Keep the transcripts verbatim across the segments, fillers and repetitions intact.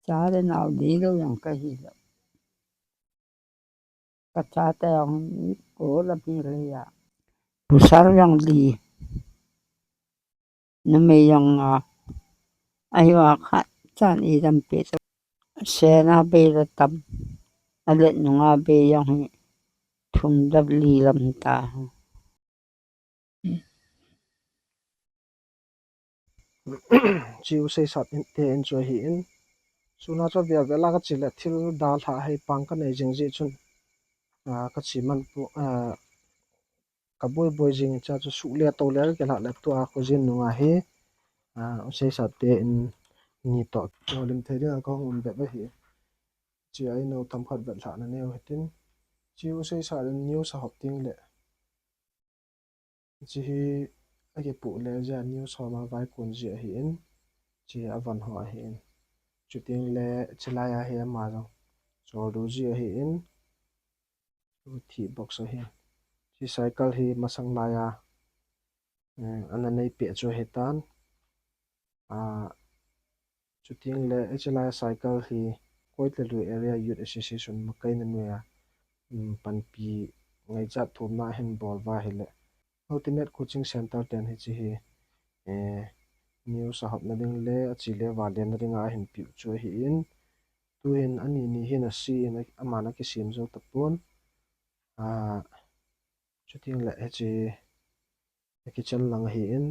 Cha le nao di lo jong ka hi lo. Ka chate jong ko la pi le ya. Pu sar jong di. Numei jong nga. Ahi wa khat chan i dam pe to. Sena be la tam. A le nunga be jong hi. Thum dap li lam ta. Chi u sei sat in te in chu ahi in. Suna chu vel vel a ka chi le thil dalha hei pang ka nei jing ji chun. A, ka chi man pu, a, ka boi boi jing cha chu su le to le ke la le tu a ko jin nunga hi. A, u sei sat te in ni to. Lim thei ding a ka hung um be ba hi. Chi ai no tham khat vet hla na neo hitin. Chi u sei sat in news a hop ting le. Chi hi a kipu le ja news homa vai kun ji ahi in, chi a van ho ahi in. Chuting le chilai a hi ama jong. Chol du ji ahi in. Chu thi box ahi in. Chi cycle hi masang lai a. Eh, ana nei pe chu ahi tan. A, chuting le H L I cycle hi Koitalui Area Youth Association makaina nuia, um, panpi ngaichat thumna hin bol va hile. Ultimate Coaching Center ten hi chi hi, eh, news a hopna ding le, a chi le va lenna ding a hin piu chu ahi in. Tu hin ani ni hin a si in a, amana kisim zo tapon. A, chuting le hi chi kitchen lang ahi in.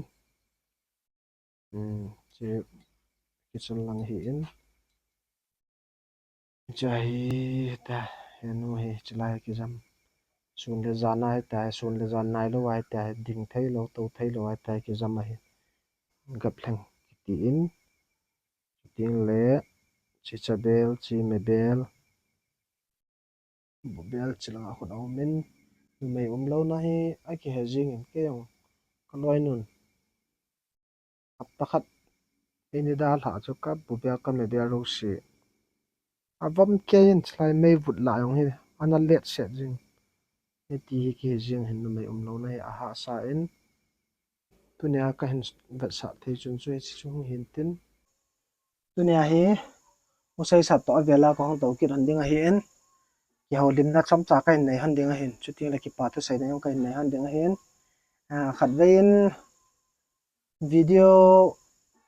Um, chi kitchen lang ahi in. Cha hi ta, henu hi chilai kijam. Sun le jan ai ta, sun le jan nai lo ai ta, ding thei lo, to thei lo ai ta, kijam ahi. Gap leng kiti in. Chuting le, chi cha bel, chi me bel. Bu bel chi langa khut a um in. Numei um lo na hi, a kihe jing in, kei jong ka loi nun. Hapta khat, eini dalha chu ka bu bel ka me bel ro si. A vam kei in chilai mei vut la jong hi, ana let set jing. Hiti hi kihe jing hin numei um lo na hi, a hahsa in. Tunia ka hin vetsah thei chun chu hichi chu hung hin tin. Tunia hi u sei sat to a vela ka hung to kit han ding ahi in. Kihoulimna chomcha ka hin nei han ding ahin. Chuting le kipa thu seina jong ka hin nei han ding ahin. A, khatvei in video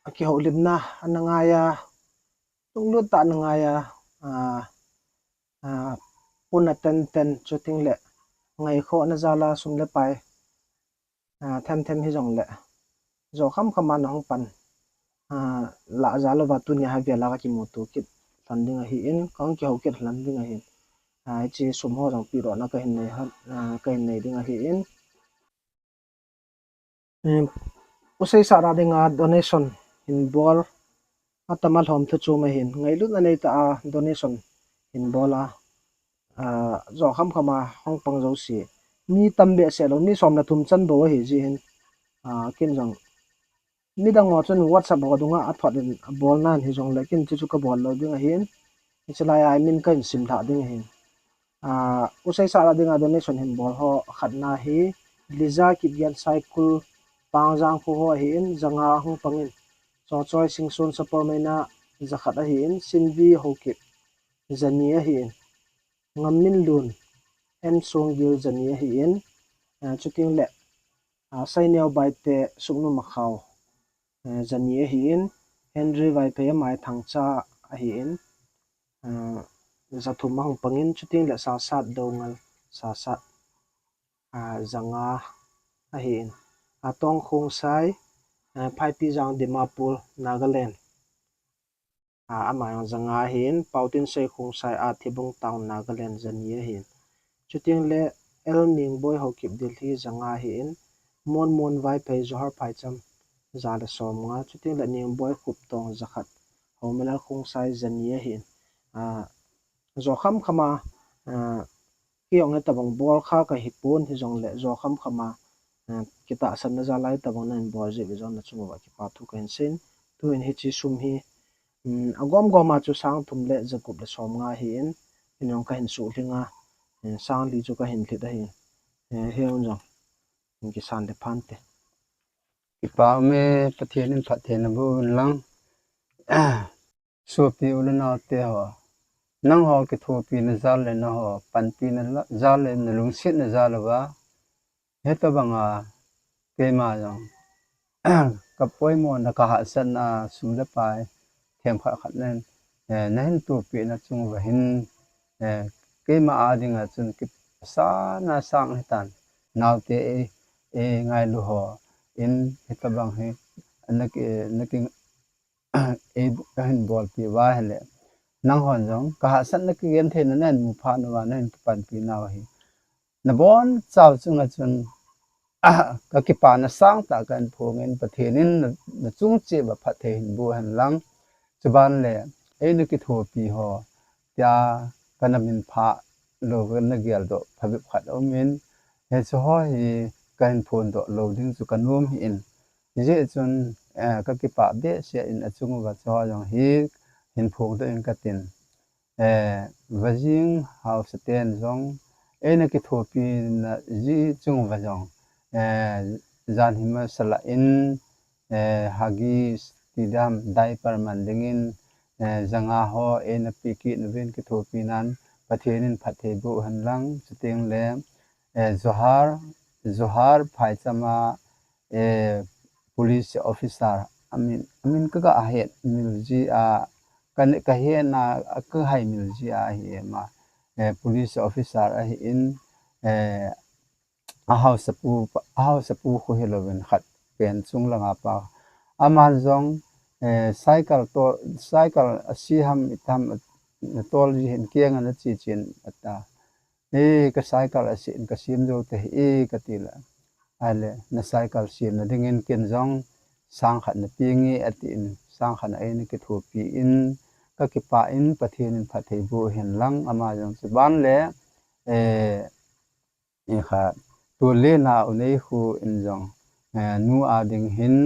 a kihoulimna ana ngai a. Tunglut ta ana ngai a. A, a, puna ten ten chuting le ngai kho ana jala sum le pai. A, them them hi jong le. Jo kham kham a na hung pan. A, la ja lo va tunia ha vela ka kimuto kit hlan ding ahi in, ka hung kihou kit hlan ding ahi in. A, hichi sum ho jong pi ro na ka hin nei ha, a, ka hin nei ding ahi in. Um, u sei sat a dinga donation hin bol. Atama lhom thu chu ma hin. Ngailutna nei ta a donation hin bol a. A, jo kham kham a hung pang jo si. Mi tam behseh lo, mi som le thum chan bou ahi ji hin. A, kin jong. Midang ho chun WhatsApp ho dunga a thot in a bol nan hi jong le kin chu chu ka bol lo ding ahin. Hichi lai a min ka hin sim thah ding ahin. A, u sei sat a dinga donation hin bol ho khatna hi Liza Kipgen Saikul Pangjang khu ho ahi in, janga hung pang in. Chochoi Singson Sapormeina jakhat ahi in, Sinvi Haokip jani ahi in. Ngamminlun M Songgil jani ahi in. A, chuting le, a, Saineo Baite Suknu Makhao, a, jani ahi in. Henry Vaiphei amai Thangcha ahi in. A, jathum ahung pang in, chuting le Sasat Doungel, Sasat, a, janga ahi in. Atong Khongsai, a, Phaipijang Dimapur, Nagaland. A, ama jong janga ahi in, Paotinsei Khongsai a Thibung Town Nagaland jani ahi in. Chuting le L Ningboi Haokip Delhi janga ahi in, Monmon Vaiphei Johor Phaicham ja le som nga, chuting le Ningboi Khuptong jakhat, Homelal Khongsai jani ahi in. A, jo kham kham a, a, kei jong hitabang bol kha ka hi pon hi jong le jo kham kham a, a, kitahsan na ja lai tabang na hin bol ji ve jong na chung uva kipa thu ka hin sin. Tu hin hichi sum hi, um, a gom gom a chu sang thum le jagup le som nga ahi in, hin jong ka hin suhling a, um, sang li chu ka hin lhit ahi. Eh, hi jong, hin kisan le phan te. Kipa um e, Pathen in phatthei na boh un lang. Sopi u le naote ho, nangho kithopina jal le nangho panpina jal le nalungsetna jal uva, hitobanga keima jong kapoimona kahahsatna sum le pai themkhat khat nahin, eh, nahin tupehna chung uva hin, eh, keima a dinga chun kipasatna sang hitan, naote, eh, eh, ngailu ho in hitobang hi naki, naki, eh, kahin bolpeh uva ahile, nanghon jong kahahsatna kigentheina nahin muphat nauva nahin kipanpi nau hi nabonchau chunga chun kakipana sangtah kahin phongin, Pathen in na, nachung cheh uva phatthei hin boh hen lang. Chuban le, eina kithopi ho tia kana minphah lou, kana geldoh phabep khat aumin, hiche ho hi kahin phondoh lou ding chu kanom hih in. Hijeh chun, eh, kakipah behseh in achung uva chuho jong hi hin phongdoh in katin. Eh, Vajing haosa ten jong, eina kithopina jeh chung uva jong, eh, jan hima sala in, eh, Huggies tidam diaper man dingin, eh, janga ho eina peh kit nauvin kithopi nan, Pathen in phatthei boh hen lang, chuteng le, eh, Johar, Johar phaichama, eh, police officer, amin, amin kaga het mil ji a, ka, kahetna, kahai mil ji a ahi ema, eh, police officer ahin, eh, ahaosapu, ahaosapu khu hilouvin khat pen chung langa pa. Aman jong, eh, cycle to, cycle asi ham itham, natol ji hin kenga nache chen ata. Eh, ka cycle asin kasem jou tahih e kati le. Ahile, na cycle semna dingin ken jong sang khat napeng e atin, sang khat a eina kithopi in, kakipah in Pathen in phatthei boh hen lang ama jong chuban le, eh, eh, kha, tol le na u nei khu in jong, eh, nu a ding hin,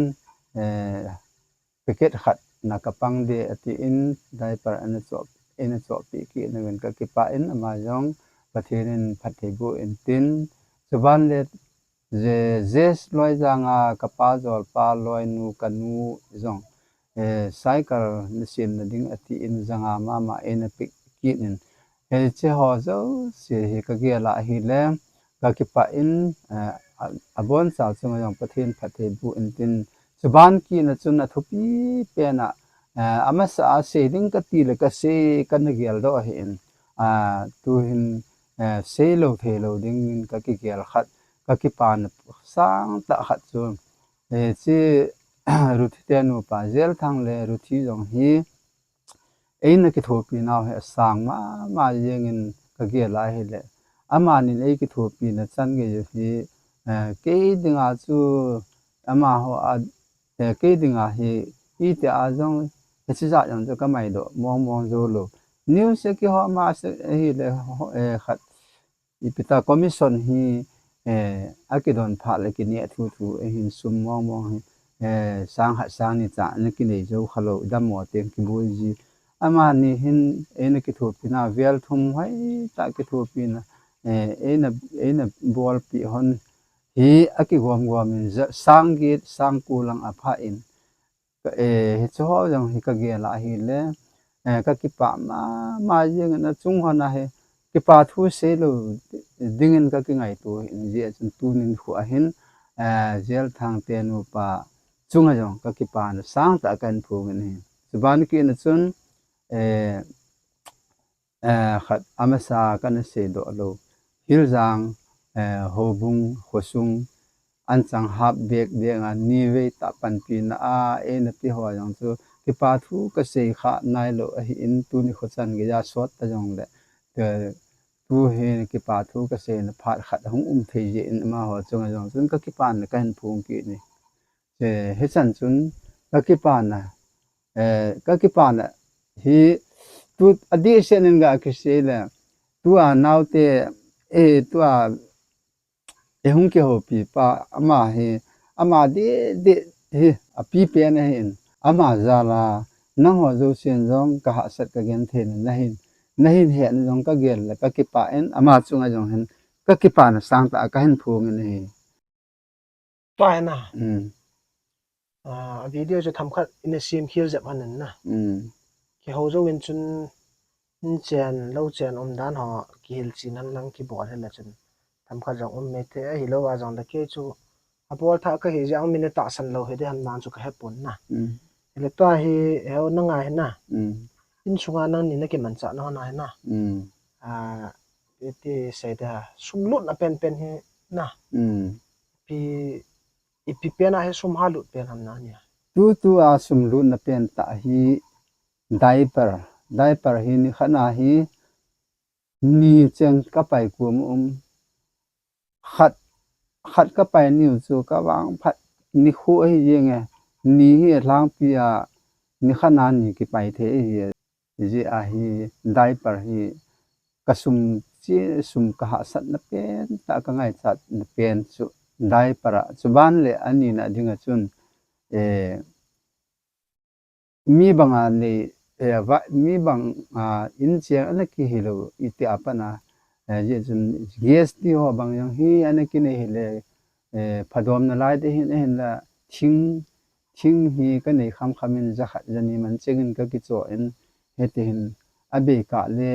eh, packet khat na kapang de atin, diaper ana choh, eina chohpeh kit nauvin kakipah in ama jong Pathen in phatthei boh intin, chuban le je, Jes Loijang a kapa jolpa loinu kanu jong, eh, cycle nasemna ding atin janga mama eina peh kit in, hiche ho jouse hi kagel a ahile, kakipah in, eh, a, abonchau chunga jong Pathen phatthei boh intin, chuban kit na chun athupi pen a, eh, amasa a sei ding kati le kasei kana geldoh ahin, ah, tuhin, eh, seilou theilou dingin kakigel khat, kakipana sangtah khat chu, eh, hiche Ruthi te nupa Jelthang le Ruthi jong hi, eina kithopi nau hi asang mama jengin kagel a ahile, amanin eikithopina chan gei u hi, eh, kei dinga chu amaho a, eh, kei dinga hi, itia jong, hiche jat jong chu kamaidoh mong mong joulou. News a kihou ma se ahile, eh, khat, ipi ta commission hi, eh, akidon phat le kineh thu thu ahin sum mong mong hi, eh, sang khat sang ni cha ana kinei jou khalou, idammo teng kiboi ji. Amani hin eina kithopina vel thum hoitah kithopina, eh, eina, eina bolpeh hon hi akigom gom in ja, sang get sang ko lang aphah in, ka, eh, hiche ho jong hi kagel a ahile, eh, kakipah mama jengin achung hon a hi, kipa thu seilou dingin kakingaito in, hijeh chun tunin khu ahin, eh, Jelthang te nupa chunga jong kakipana sangtah kahin phongin ahi. Chuban kit na chun, eh, eh, khat amasa kana seidoh lou. Hiljang, eh, Houbung khosung, anchang hap bek bek a nivei tah panpina a eina pe ho jong chu kipa thu kasei kha nailou ahin, tuni kho chan geiya sot ta jongle, eh, tuhin kipa thu kaseina phat khat ahung um thei jeh in amaho chunga jong chun kakipana kahin phong kit in ahi. Eh, hichan chun kakipana, eh, kakipana hi tu adeh seh in ga kisei le, tua naote, eh, tua eihung kihoupi pa ama hi, ama deh deh hi apipen ahin, ama jal a nangho jousen jong kahahsat kagenthei na nahin, nahin hetna jong kagel le kakipah in, ama chunga jong hin kakipana sangtah a kahin phong in ahi. Tua hi na. Hmm. Ah, video chu themkhat ina sem khel jep ahi na. Hmm. kihou jou in chun, in chen, lou chen umdan ho, kihil chin hen lang kibol hile chun, themkhat jong um mai thei, ahilou a jongle kei chu, abol tha kahi jeh a min atahsan lou hi ding ham nan chu kahepon na. Mm. Hile tua hi, heu na ngai hi na. Mm. Insunga nangni nakimanchah nau na hi na. Mm. A, iti sei dia, sum lutna penpen hi na. Mm. Ipi, ipi pen a hi sum ha lut pen ham nani a. Tutua sum lutna pen tah hi diaper. Diaper hi nikhat na hi ni cheng kapai kum um. Khat, khat kapai niu chu kavang phat nikho ahi jeng e. Ni hi alhangpi a nikhat na ni kipai thei ahi. Hijeh a hi diaper hi kasum chi, sum kahahsatna pen tah, kangaichatna pen chu diaper a. Chuban le ani na ding a chun, eh, mi banga nei, eh, va, mi banga in cheng ana kihilou iti a pat na, eh, hijeh chun gas ti ho bang jong hi ana kinei hile, eh, phadom nalai te hin, ahinla thing, thing hi kanei khamkham in jakhat jani man cheng in kakicho in, hiti hin abei kah le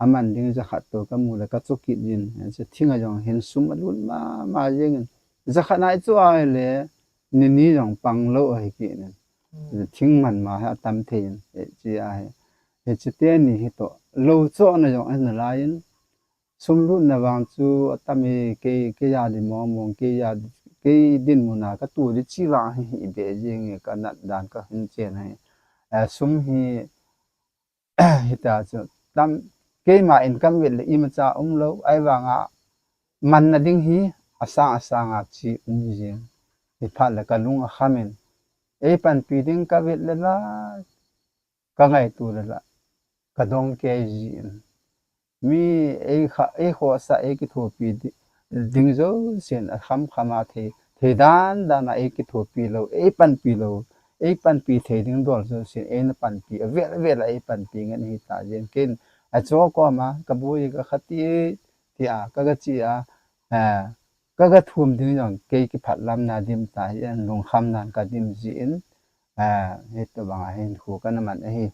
aman ding jakhat toh kamu le kacho kit jin. Hiche thing a jong hin sum alut mama jeng in. Jakhat na icho a le, ni ni jong pang lou ahi kit in. Hmm. Thing man ma hi atam thei in. Hiche a hi. Hiche teni hi toh. Lou chohna jong ana lai in. Sum lutna vang chu atam e, kei, kei a di mong mong, kei a di, kei dinmun a katu di chi vang hi, hi be jeng e kanat dan kahin chen hi. Eh, sum hi, hita chu tam, keima income vet le imacha umlou, ahivanga manna ding hi asang asang a chi um jeng. Hiphat le kalung akham in, eipanpi ding kavet le la, kangaito le la, kadong kei jin. Mi eikha, eikhohsah, eikithopi di-, ding jousen akham kham a thei, thei dan dan a eikithopi lou, eipanpi lou, eipanpi thei ding dol jousen eina panpi, avel avel a eipanpi ngen hita jeng. Ken acho koma, kaboi kakhati, tia, kagachi a, eh, kagathum ding jong, kei kiphatlamna dim tah hi, lungkham nan kadim jin, eh, hitobang a hinkho kana man ahi.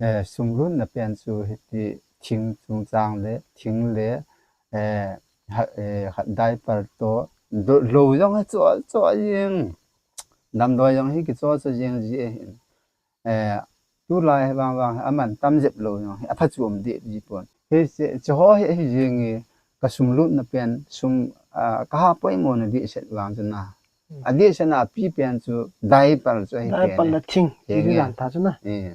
Eh, sum lutna pen chu hiti thing chungchang le, thing le, eh, ha, eh, ha, diaper toh, do, lou jong hi choh, choh jeng. Damlou jong hi kichoh choh jeng ji ahin. Eh, tulai hi vang vang hi aman tam jep lou jong hi aphachom deh ji pon. Hiche, hiche ho hi, hi jeng e, kasum lutna pen, sum, ah, kaha poimo na dehset vang chu na. Hmm. Adehset na api pen chu diaper chu ahi pen e. Diaper le thing, thing hi e. Jan tha chu na. Eh.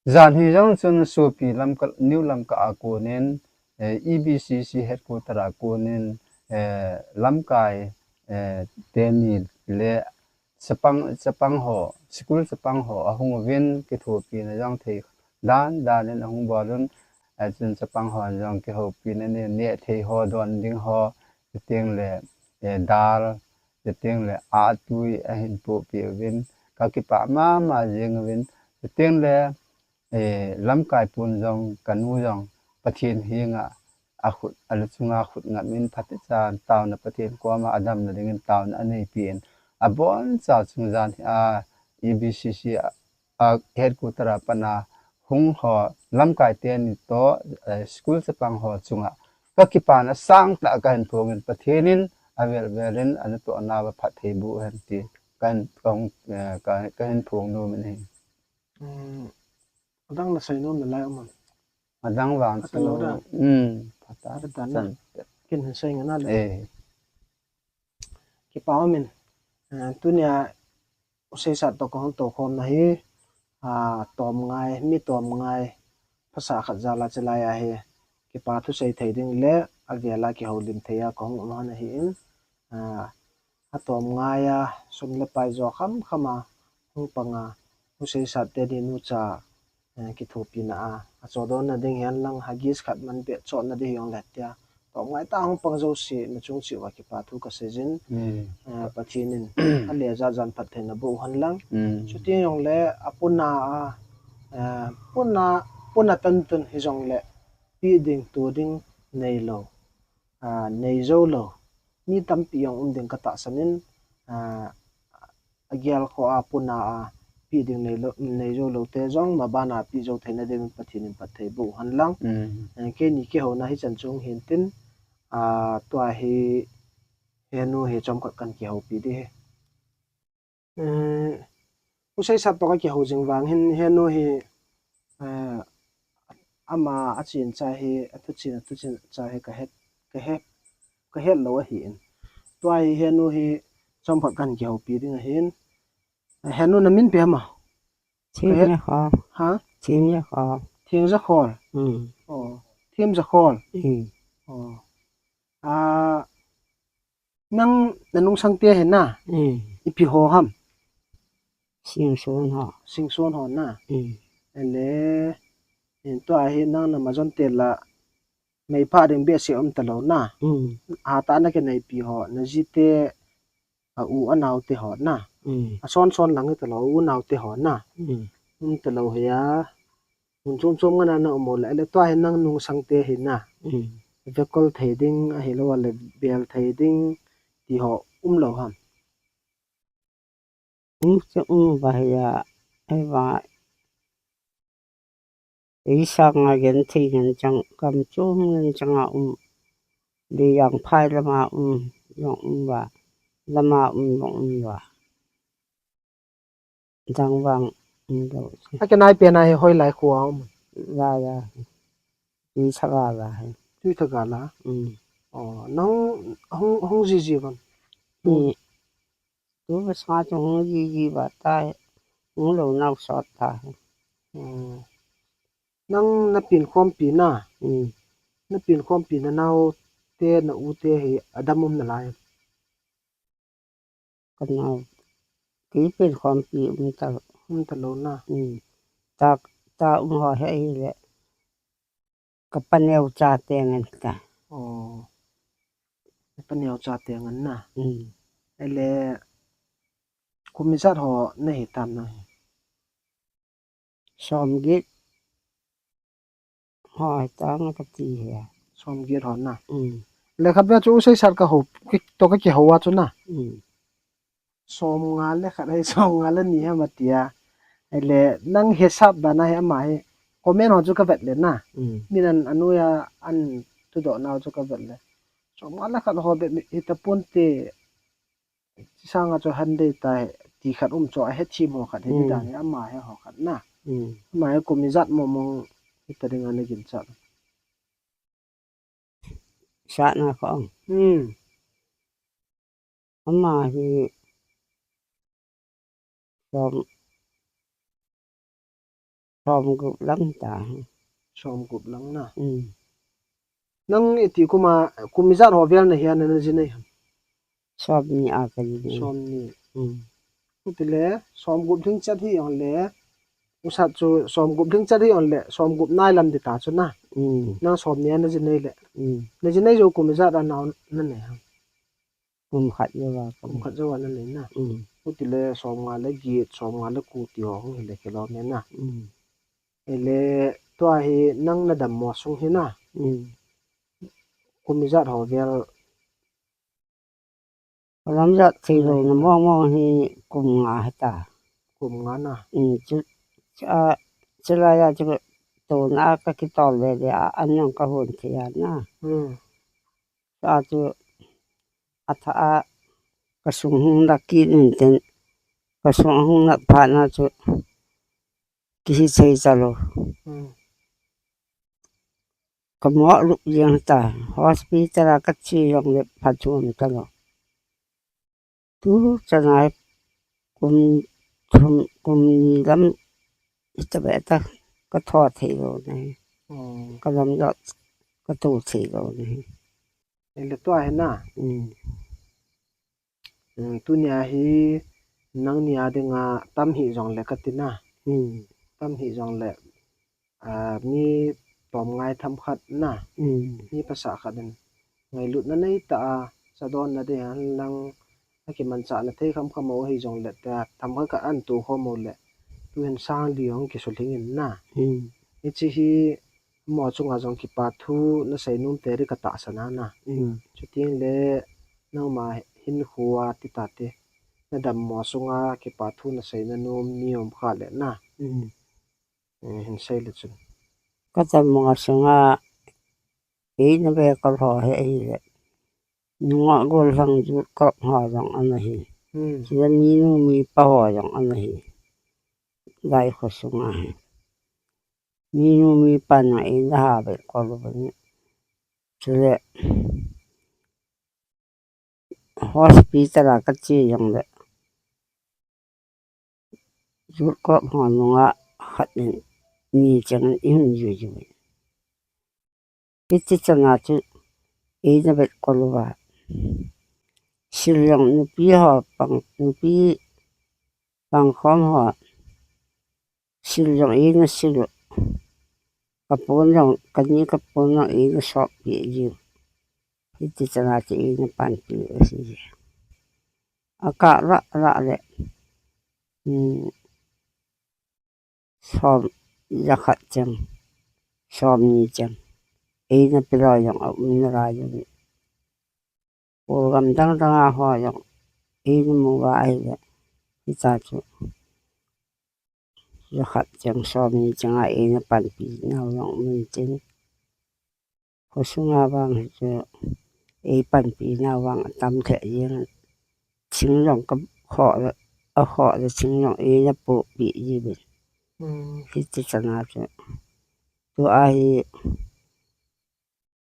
Jan hi jong chun sopi Lamka, New Lamka a konin, eh, E B C C headquarter a konin, eh, lamkai, eh, teni le chapang, chapang ho, school chapang ho ahung uvin kithopina jong thei dan dan in ahung bol un, eh, chun chapang ho jong kihopina nei, neh thei ho don ding ho, chuteng le, eh, dal, chuteng le atui ahin pohpeh uvin, kakipah mama jeng uvin, chuteng le, eh, lamkai pun jong, kanu jong, Pathen henga, akhut, aluchunga khut ngap in phatechan, taona Pathen koma adamna dingin taona aneipen, aboncha chungjan hi a, E B C C a, a headquarter a pat a hung ho, lamkai teni toh, eh, school chapang ho chunga kakipana sangtah kahin phong in, Pathen in avel vel in anatohna uva phatthei boh hen ti kahin, kahung, eh, ka, kahin phong nom in ahi. Hmm, adang nasei nom nalai um am? Adang vang chu, phatah lou dan. Hmm, phatah. Phatah dan na. Chan. Ken hin sei ngen a le. Eh. Kipa umin, eh, tunia u seisat toh kahung toukhomna hi, ah, tomngai, mi tomngai, phasah khat jal a chelai ahi, kipa thusei thei ding le, avel a kihoulim thei a kahung um hon ahin, ah, atomngai a, sum le pai jo kham kham a, hung pang a, u seisat teni nucha, eh, kithopina a, achodonna ding hihen lang, Huggies khat man beh chotna ding hijongle tia, tomngai tah a hung pang jouse, nachung cheh uva kipa thu kasei jin, hmm, eh, Pathen in ale jat jan phattheina boh hen lang. Hmm. Chuti jongle, apuna a, eh, puna, puna tantun hijongle, pe ding tu ding neilou, ah, nei jou lou mi tampi jong um ding katahsan in, ah, agelkhoh a puna a pi ding nei lo, nei jou lou te jong, ma bana pi jou theina ding Pathen in phatthei boh hen lang. Mm. Eh, keini kihouna hichan chu hung hin tin, ah, tua hi henu hi chomkhat kan kihoupi ding ahi. Eh, U Seisat toh ka kihou jing vang hin henu hi, eh, ama a chin cha hi, a thu chin, a thu chin cha hi ka het, ka het, ka het lou ahi in. Tua hi henu hi chomkhat kan kihoupi ding ahin. Eh, henu na min ipi ham? Thim Ka het- Jakhol. Ha? Thim Jakhol. Thim Jakhol. Mm. Oh, Thim Jakhol. Mm. Oh. Ah, nang na nungsang te hi na? Mm. Ipi ho ham? Singson ho. Singson ho na? Mm. Ele, in tua hi nang na majon te la, mei pha ding behseh um talou na? Mm. Hatah a na kineipi ho, na ji te, a u a nao te ho na? Mm. A son son lang hi talou, u nao te ho na? Mm. Um talou hi a, Mun chom chom ngan a na um u le, le tua hi nang nungsang te hi na. Mm. Vekol thei ding, ahilou le bel thei ding, ti ho um lou ham. Um chu um uva hi a, ei va, ei sang a gen thei ngen chang, kam chom ngen chang a um, le jang phai lam a um, jong um uva, lam a um, jong um uva. Dang vang um lou. A kinai pen a hi hoilai kho a um? Lai a. Tuitha gal a hi. Tuitha gal a? Um. Oh, nang hung, hung ji ji vang? Um. Tu ba sa chu hung ji ji ba ta hi. Hung lou nau sot ta hi. Um. Nang na pin khompi na? Um. Na pin khompi na nao te na u te hi adam um nalai? Ka nao, kei pin khompi um ta. Um talou na. Um. Ta, ta um ho hi le. Ka paneo cha te ngen ta. Oh. Ka paneo cha te ngen na. Um. Ele kum ijat ho na hi tam na hi? Som get. Ho, tang ka ti hi a. Som get ho na. Um. Le khat ve chu U Seisat ka ho, ki, toh ka kihou a chu na. Um. Som nga le khat hi, som nga le ni ham ati a. Ele nang hisap dan a hi ama hi. Comment ho chu ka vet le na. Um. Min an, a noiya an thudoh nau chu ka vet le. Som nga le khat ho be hi ta pon te. Sanga chu han dei ta hi, ti khat um chu a hethem ho khat hi, mm, dan hi, ama hi ho khat na. Mm. Ama hi kum ijat mo mong hi ta ding a na ginchat? Sa na ko. Mm. Ama hi som, som gup lang ta. Som gup lang na. Mm. Nang iti kum a, kum ijat ho vel na hi a na, na ji nei ham? Som ni a ka ji nei. Som ni. Mm. Ti le, som gup lhing chet hi jong le, U Sat chu som gup lhing chet hi jong le, som gup nai lam di ta chu na. Mm. Nang som ni a na ji nei le. Mm. Na ji nei jou kum ijat a nao na nei ham? Kum khat jou a. Kum khat jou a na nei na. Mm. Ti le som nga le get, som nga le ko ti ho hung hi le kilom e na. Mm. Ele tua hi nang na dammo sung hi na. Mm. Kum ijat ho vel? Ka lamjat thei lou na mong mong hi kum nga hi ta. Kum nga na. Mm, chu, chu a, chu lai a chu tuna ka kitol le le a, an jong ka hon thei a na. Mm. Sa chu a tha a ka sung hung na kit in tin, ka sung hung na pha na chu kihi chei cha lou. Hmm. Ka mo lup jeng ta, hospital a ka che jong le pha chu um ta lou. Tu chan a kum thum, kum ni lam ita be ta ka tho thei lou ne. Hmm. Ka lam jot ka tu thei lou ne. Ele tua hi na. Hmm. Hmm, tunia hi nangni a dinga tam hi jong le ka ti na. Hmm. Tam hi jong le, ah, mi tom ngai tham khat na. Hmm. Mi pasal khat in ngailutna nei ta a, sa don na ding a lang a kimanchah na thei kham kham o hi jong le ta tham khat ka an tu khom o le. Tu hin sang li jong kisulhing in na. Hmm. Hichi hi mo chunga jong kipa thu na sei nom te ri ka tahsan a na. Mm. Chuting le nangma hin khua ti ta te. Nadammo sunga kipa thu nasei nanom mi um kha le na. Mm. Eh, hin sei le chun. Kadammo sunga, eina ve kol ho hi ahile. Nungah gollhang youth club ho jong ana hi. Hmm. Chule minu mipa ho jong ana hi. Lai kho sunga hi. Minu mipa na eina ha ve kol uva ni. Chule hospital a kache jongle. Youth club ho nunga khat in ni chang in ihung jui jui. Hiti chana chu eina vet kol uva. Sil jong nupi ho pang, nupi pang khom ho. Sil jong eina sil u. Kapon jong, kani kapon jong eina sop pi ji. Hiti chana chu eina panpi u ahi. Akah lah lah le. Hmm. Som jakhat cheng, som ni cheng. Eina pe loi jong aum in alai jong. Program dang dang a ho jong eina mu uva ahile. Hita chu. Jakhat cheng, som ni cheng a eina panpi nau jong um in tin. Khosunga vang hi chu, ei panpi nau vang atam lheh jeng. Thing jong ka khoh le, akhoh le thing jong eina pohpi ji uvin. Hmm. Hiti chana chu. Tua hi,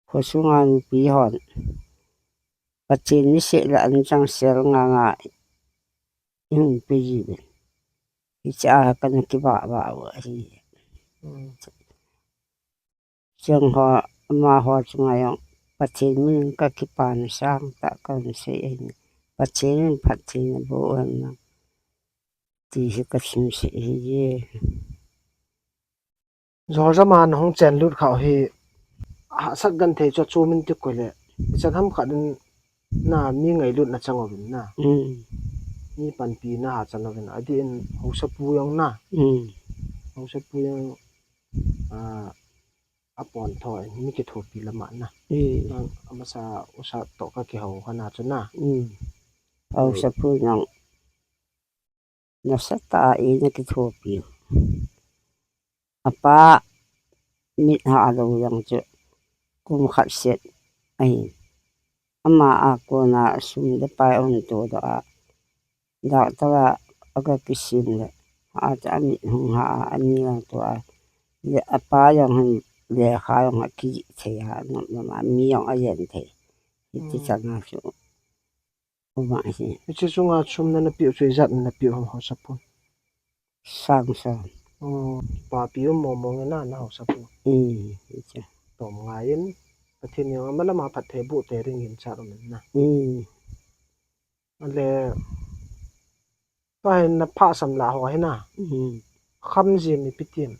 khosunga nupi hon. Pathen niseh le an changsel nga nga ihung pe ji uvin. Hiche a kana kivah vah u ahi. Hmm. Cheng ho, amaho chunga jong, Pathen min in kakipana sangtah kahin sei ahi. Pathen in phattheina boh hen lang. Ti hi kasim sei ahi. Jorjama nahung chen lut khah u hi, hahsat genthei chu achom in ti koi le. Ichan ham khat in na mi ngailutna chang uvin na. Mm. Mi panpina ha chan uvin. Adeh in haosapu jong na. Mm. Haosapu jong, ah, apon tho in mi kithopi lama na. Mm. Nang amasa usa toh kakihou hana chu na. Mm. Haosapu jong nasatah a eina kithopi u. Apa mit hah lou jong chu kum khat seh ahi. Ama a kona sum le pai ahung todoh a, doctor a aga kisim le, hah a chu amit hung hah a, ani jong tua, le apa jong hin lekha jong akijih thei a, nom nom a, mi jong ajen thei. Hiti chana chu. Uma hi. Hiche chunga sum nana peh u chu ijat nana peh u ham haosapu? Sang sang. Oh, papi um mong mong in na, na haosapu. Hmm, hiche. Tom ngai in, Pathen in ama lama phatthei boh te ding in chat um in na. Hmm. Ale, tua hin na phasam lah ho hi na. Hmm. Kham ji mi pitim.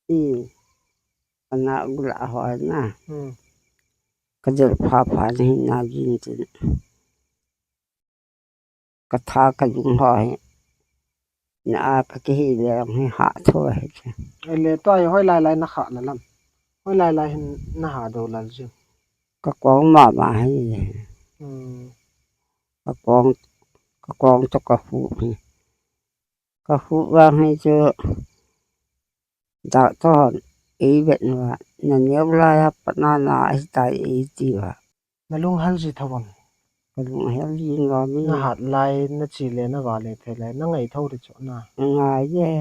Hmm. Ana gula ho na. Hmm. Ka jel pha pha ni na jin tin. Ka tha ka jung ho hi. Na a ka kihi le hi ha tho hi. Ale tua hi hoilai lai na kha la lam. Hoilai lai hin na ha do lal jing. Ka kong mama hi. Hmm. Ka kong, ka kong to ka hu hi. Ka hu vang hi chu. Doctor hon ei vet uva, na neo lai a pat na na ahitai ei ti uva. Na lunghel ji tho am? Ka lunghel ji lou mi. Na hat lai, na che le, na va le thei lai, na ngai tho di chu na. Ngai e.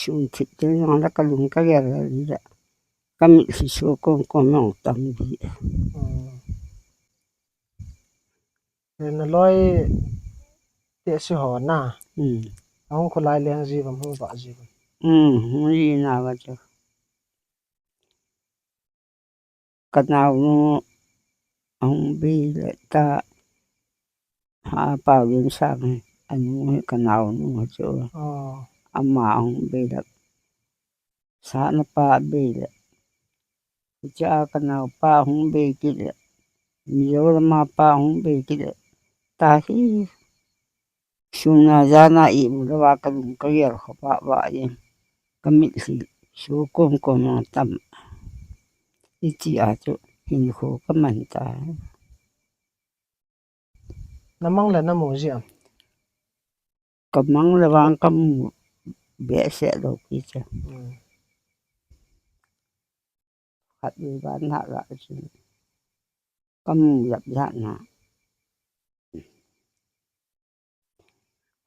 Sum thip te jong la ka lung ka gel le. Ka mit hi so kom kom jong tam di. Hmm. Na loi te si ho na. Hmm. Ahung kholai leng ji vam, hung va ji vam. Hmm, hung ji na va chu. Ka naonu ahung bei le ta ha pau din sang hi. Anu hi ka naonu chu. Oh. Ama ahung bei le. Sa na pa bei le. Hiche a ka naopa hung bei kit le, Mizoram a pa hung bei kit le, ta hi, suna jana imu lou a ka lung ka gel kho pah pah jeng, ka mitlhi so kom kom a tam. Hiche a chu hinkho ka man ta. Namang le namu ji am? Kamang le vang kamu behseh lou pi chu. Hmm. Khat ni vang na la chu. Kamu jap jap na.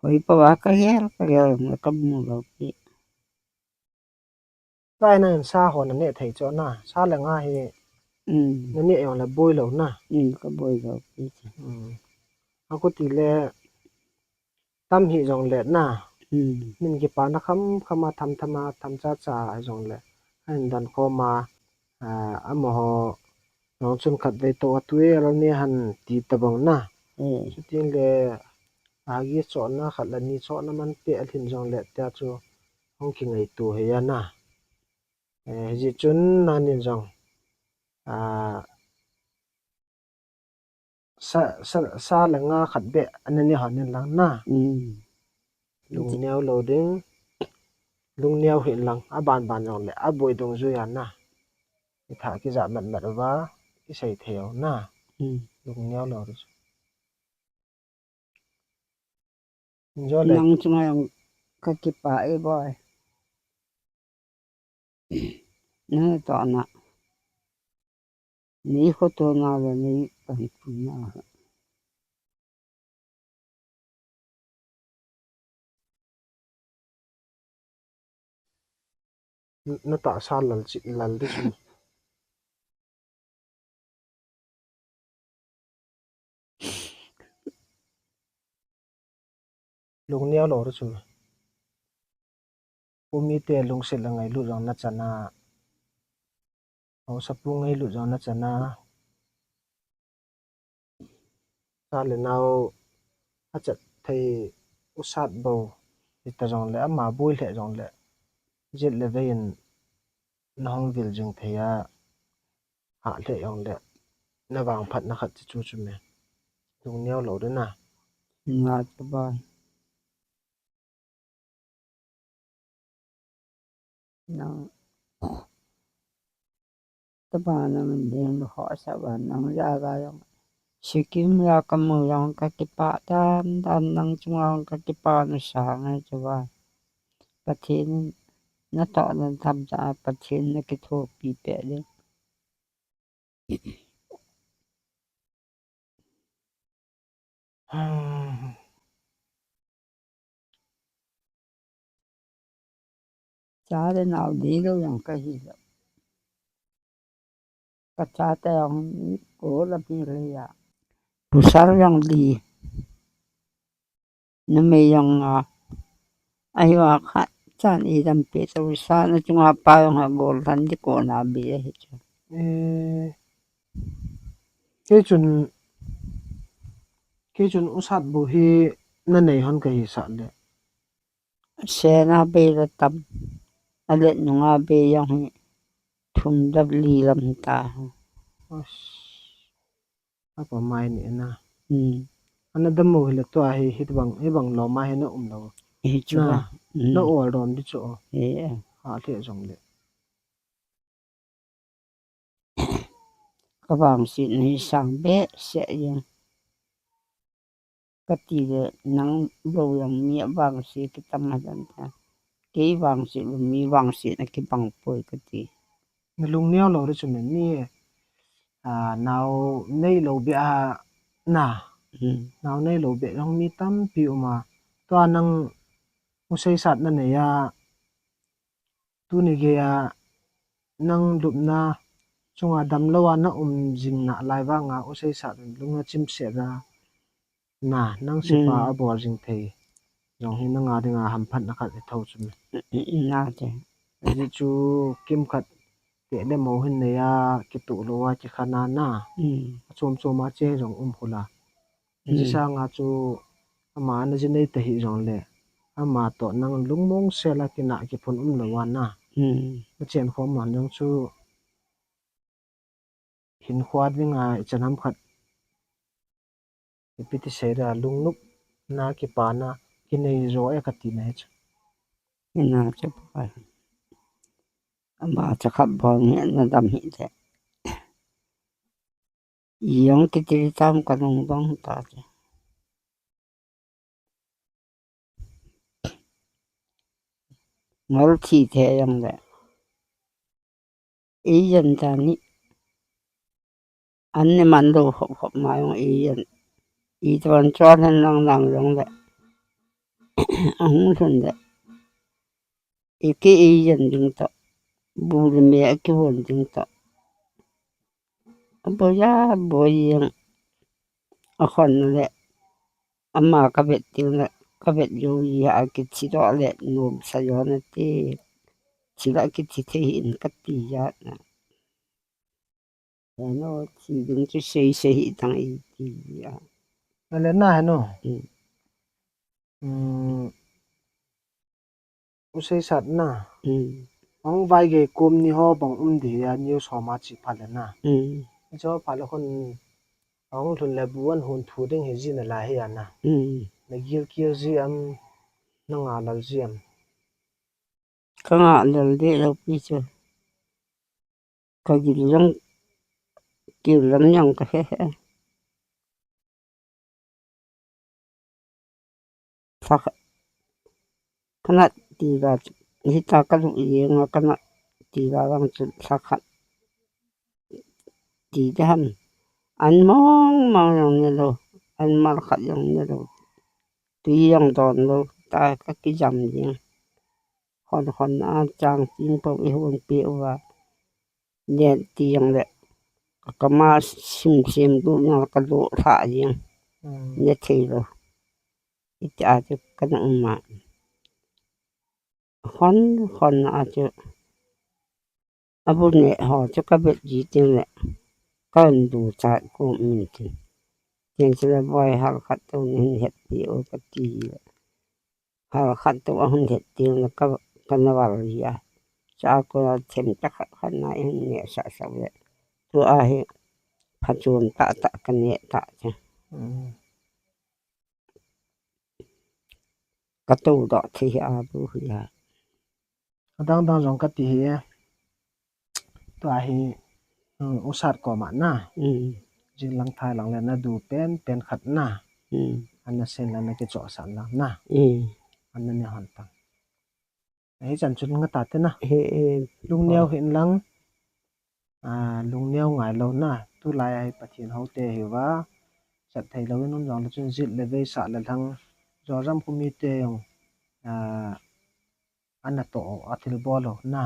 Hoi pa va kagel, kagel, kamu lou pi. Tua hi nangin sa ho naneh thei chu na, sa le nga hi. Hmm. Naneh jong le boi lou na. Hmm, kaboi lou pi chu. Hmm. Akhuti le tam hi jong le na. Hmm. Min kipana kham kham a, tham tham a, tham cha cha a jong le. Ahin dan khom a, ah, amaho jong chun khatvei toh a tuel ni han ti tabang na. Hmm. Chuti le, agi chohna khat le ni chohna man pe alhin jong le tia chu hung kingaito hi a na. Eh, hijeh chun nanin jong, ah, sa, sa, sa le nga khat beh naneh hon in lang na. Hmm. Lungneo lou ding, lungneo hih in lang, aban ban jong le, aboi dungjui a na. Itha kija mat mat uva, isei thei u na. Hmm. Lungneo lou ding. Njo le. Nang chunga jong kakipah e boi. Nang toh na. Nei khoto na le nei pang tu na. N-, natahsa lal chi, lal di chu. Lungneo lou di chu. Umite lungset le ngailut jong nachan a. Haosapu ngailut jong nachan a. Cha le nao achat thei usat bou hita jong le, ama boi lheh jong le, jet le vei in nahung vil jing thei a, hah lheh jong le, navangphatna khat chu chu me. Lungneo lou di na. Nga ta ba. Nang, taba na min ding lu ho sa ba nang ja ga jong. Sikkim la kamu jong kakipah tam tam nang chunga jong kakipah nu sa ngai chu ba. Pathen natoh na tham cha Pathen nakithopi peh ding. Cha le nao di lou jong kahi lou. Kachate jong ko la pi le ya. Pasal jong di. Numei jong a, ahi a khat chan idam pe to sa na chunga pa jong a gol than di ko na bi ahi chu. Eh, kei chun, kei chun usat bu hi nanei hon kahi sa le. Sena be la tam, alet nunga be jong hi thum dap li lam hi ta. As. Apa mai ni na. Hmm. Ana damu hi le tua hi, hi bang, hi bang lom a hi na um lou. Hi chu na, ba. Hmm. Na ol dom di chu. Hi, eh. Ha le jong le. Ka vangsetna hi sang behseh jeng. Kati le nang bou jong mi avangse kitam a dan ta. Kei vangse lou mi vangsetna kibang poi kati. Na lungneo lou di chu mi, mi, ah, nao nei lou beh a na. Hmm. Nao nei lou beh jong mi tampi um a. Tua nang useisat na nei a. Tuni gei a nang lupna chunga damlou a na um jing na lai vang a useisat in lung a chimset a na nang sipa, hmm, abol jing thei. Jong hi nang a ding a hamphatna khat i tho chu mi. I, i, i na te. Ajeh chu kimkhat te le mo hin nei a kituh lou a kikhan a na. Hmm. Achom chom a che jong um khul a. Hmm. Hiche sanga chu ama na ji nei ta hi jong le, ama toh nang lungmong sel a kinah kiphun um lou a na. Hmm. Na chen khom man jong chu hinkho ding a ichan ham khat ipi ti sei da lungnop na kipana kinei jo e kati na hi chu. Ina chu pa. Ama cha khat bol nge na dam hi te. Jong kiti tam ka lung dong ta te. Ngol thi the jong le. Ei jen ta ni. An ne man lou khop khop ma jong ei jen. Ei ton chon hen lang lang jong le. Ahung lhun le. Ei ke ei jen ding toh. Bu le me a kihon ding toh. Aboi a boi jeng. Akhon le. Ama ka vet ding le. Ka vet jou ji a kithi doh le. Nom sa jo na ti. Thi la kithi thei in ka ti ja na. Heno, thi ding chu sei sei hi tang i ti a. Na le na heno. Mm. Mm. U sei sat na. Mm. Hong vai gei kum ni ho bang um di ya news ho ma chi pha le na. Mm. Cho pha le khun hong lhun le bu an hun thu ding hi ji na la hi ya na. Mm. Na gil kir ji am, na nga lal ji am. Ka nga lal de lo pi chu. Ka gil jong, gil jong jong ka he he. Sa kha-, kana ti ba chu, hita ka lu ye nga kana ti ba bang chu sa khat. Ti de ham. An mong mong jong ne lo, an mal khat jong ne lo. Tui jong don lo, ta ka kijam jing. Hon hon a chang tin po i hon pe uva. Ne ti jong le. Ka ma sim sim du na ka do tha jing. Mm. Ne thei lo. Iti a chu kana um ma. Hon hon a chu. Abu ne ho chu ka vet ji tin le. Kan du cha ko min tin. Tin chu le boi hal khat to nin het pi o ka ti le. Hal khat to a hun het tin le ka, ka na val ji a. Cha ko them ta khat khat na in ne sa sa le. Tu a hi pha chun ta ta ka ne ta cha. Mm. Ka to do thi a bu hi a. Adang dang jong ka ti hi e. Tua hi, um, u sat ko ma na. Mm. Jing lang thai lang le na du pen, pen khat na. Mm. An na sen lang na kicho san lang na. Mm. An na ne hon tang. Hi chan chun nga ta te na. He, he. Lung neo hin lang. A, lung neo ngai lo na. Tu lai a hi Pathen ho te hi va. Sat thei lo in um jong le chun jit le vei sa le lang. Jorjam khu mi te jong. A, ana to a thil bol lo na.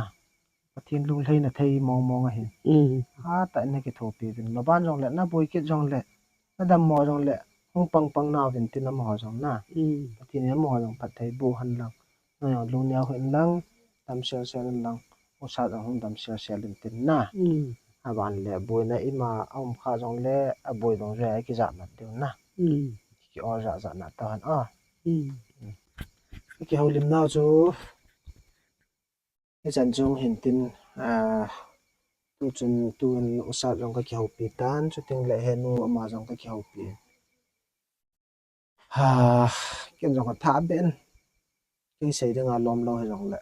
Pathen lunglhai na thei mong mong a hin. Mm. A ta na kithopi vin. Lo ban jong le, na boi kit jong le, na dammo jong le, hung pang pang na vin tin amaho jong na. Mm. Pathen in amaho jong phatthei boh hen lang. Na jong lung neo hin lang, dam sel sel in lang. U sat jong hung dam sel sel in tin na. Mm. A ban le, boina ima a um kha jong le, a boi dong jeh a kijat mat ding na. Mm. Ki o ja ja na ta han a. Mm. Ki houlim nau chu. Hichan chung hin tin, a, tu chun, tu hin u sat jong ka kihoupi tan, chuting le henu ama jong ka kihoupi. Ha, ken jong ka tha ben. Kei sei ding a lom lo hi jong le.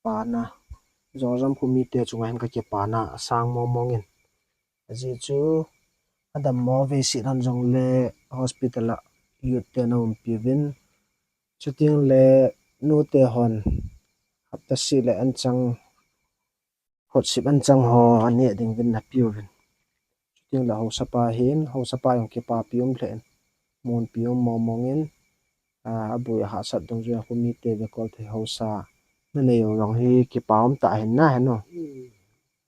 Pa na, Jorjam khu mi te chunga hin ka kipa na, a sang mong mong in. Ajeh chu, a dammo vei sit han jong le hospital a youth te na umpi vin. Chuting le nu te hon hapta seh le anchang, hot sip anchang ho ane ding vin na piu vin. Chuting le haosa pa hin, haosa pa jong kipapi um lheh in, munpi um mong mong in, a, aboi a hahsat dungjuia khu mi te ve kol thei haosa na nei u jong hi kipa um ta hin na henu. Mm.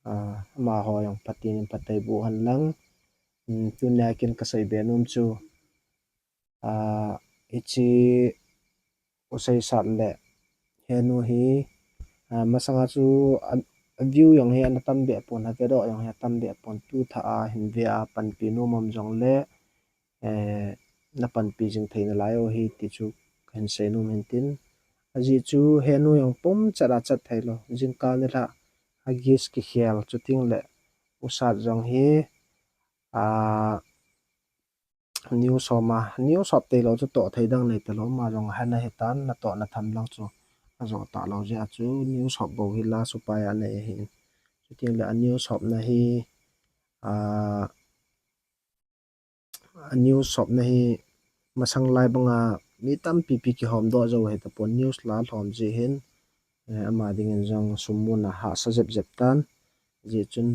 A, amaho jong Pathen in phatthei boh hen lang. Mm, tunia ken ka sei be nom chu. A, hiche u sei sat le henu hi, a, masanga chu a, a view jong hi ana tam be pon, a ve doh jong hi atam be pon, tu tha a hin ve a panpi nom um jong le, eh, na panpi jing thei nalai u hi ti chu ka hin sei nom hin tin. Ajeh chu henu jong pum chat a chat thei lo. Jingkah nilhah a gis kikhel chuting le u sat jong hi, a, news hom a, news hop tei lo chu toh thei dang nei ta lo, ama jong hana hitan, na toh na tham lang chu ajo ta lo jeh a chu news hop bou hi la supai a nei ahin. Chuting le a news hop na hi, a, a news hop na hi masang lai banga mi tampi pi kihom doh jou hi tapon news la lhom jeh hin, ama dingin jong sum muna hahsa jep jep tan. Ajeh chun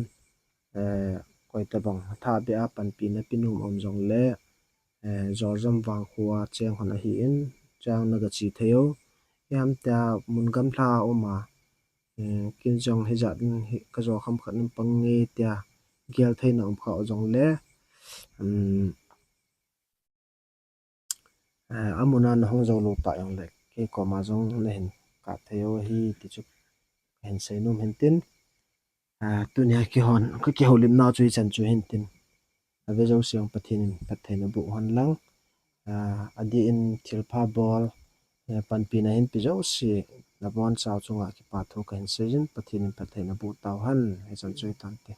koitabang thabeh a panpina pe nom um jongle, Zorzam vangkho a cheng hon ahin, chang naga che thei u. Iham tia mun gamlha a um a, kin jong hijat in kajo kham khat in pang nge tia gel theina um kha u jongle, amuna nahung jou lou tah jongle kei koma jong nahin kap thei u ahi ti chu kahin sei nom hin tin. Tunia kakihoulimna chu hichan chu hin tin. Ave jouse jong Pathen in phatthei naboh hen lang, adeh in thilpha bol, panpina hin pe jouse, nabonchau chunga kipa thu kahin sei jin, Pathen in phatthei naboh tau hen, hichan chu hitante.